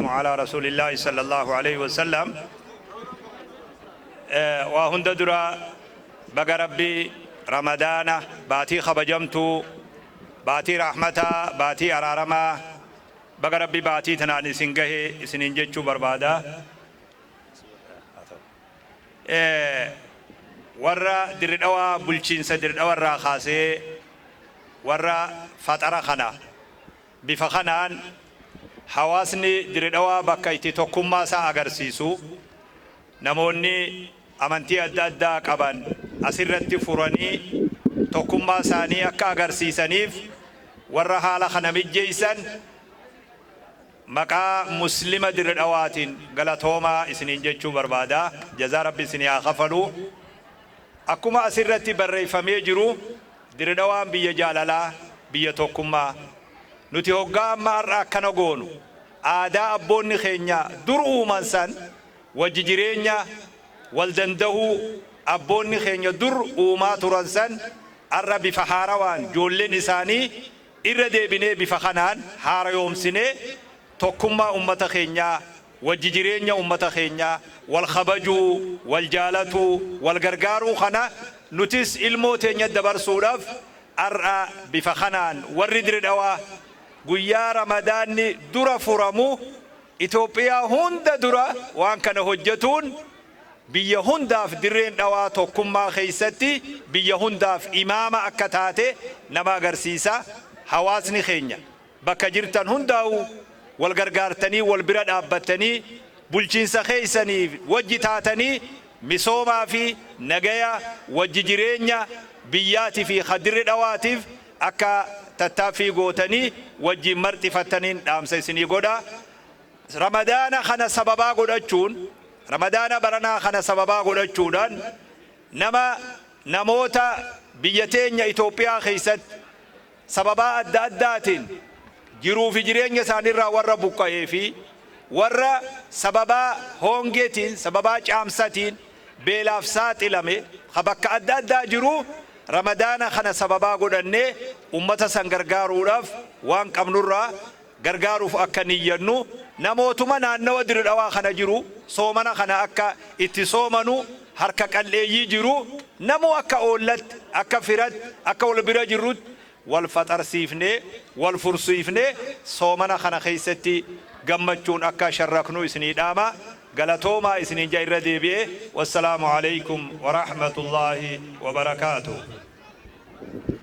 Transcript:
Wassalaamu alaa rasuulillaahi sallallahu aleyhi wasallam. Waa hunda dura baga Rabbi Ramadaana baatii kabajamtuu, baatii rahmataa, baatii araaramaa, baga Rabbi baatii tanaan isin gahe isiniin jechuu barbaada. Warra Dirri Dhawaa, bulchiinsa Dirri Dhawa irraa kaasee warra faxara kana bifa kanaan hawaasni Dirri Dhawaa bakka itti tokkummaa isaa agarsiisu, namoonni amantii adda addaa qaban asirratti furanii tokkummaa isaanii akka agarsiisaniif warra haala kana mijjeessan maqaa Muslima Dirre Dhawaatiin galatoomaa isiniin jechuu barbaada. Jazaa Rabbi isinii haa kafalu. Akkuma asirratti barreeffamee jiru, Dirre Dhawaan biyya jaalalaa, biyya tokkummaa. Nuti hoggaa amma har'a akkana goonu, aadaa abboonni keenya dur uuman san, wajji jireenya, wal dandahuu abboonni keenya dur uumaa turan san har'a bifa haarawaan joolleen isaanii irra deebinee bifa kanaan haarayoomsinee tokkummaa ummata keenyaa, wajji jireenya ummata keenyaa, wal kabajuu, wal jaalatuu, wal gargaaruu kana nutis ilmoo teenya dabarsuudhaaf har'a bifa kanaan warri Dire Dhawaa guyyaa Ramadaanni dura furamu Itoophiyaa hunda dura waan kana hojjatuun biyya hundaaf Dirreen Dhawaa tokkummaa keessatti biyya hundaaf imaama akka taate nama agarsiisa. Hawaasni keenya bakka jirtan hundaa'uu wal gargaartanii, wal bira dhaabbattanii, bulchiinsa keessanii wajji taatanii misoomaa fi nagaya wajji jireenya biyyaati fi ka Dirre Dhawaatiif akka tattaaffii gootanii wajjiin marxifattaniin dhaamsa isinii godha. Ramadaana kana sababaa godhachuun, Ramadaana baranaa kana sababaa godhachuudhaan, nama namoota biyya teenya Itoophiyaa keessatti sababaa adda addaatiin jiruu fi jireenya isaaniirraa warra buqqa'ee fi warra sababaa hoongeetiin, sababaa caamsatiin beelaaf saaxilame ka bakka adda addaa jiru, Ramadaana kana sababaa godhannee ummata san gargaaruudhaaf waan qabnurraa gargaaruuf akka niyyannu, namootuma naannawa Dirre Dhawaa kana jiru soomana kana akka itti soomanu, harka qal'eeyyii jiru namuu akka oollatti, akka firatti, akka wal bira jirrutti wal faxarsiifnee, wal fursiifnee soomana kana keessatti gammachuun akka sharraknu isinii dhaama. Galatoomaa isiniin ja irra deebi'ee. Wassalaamu aleykum warahmatullaahi wabarakaatuh.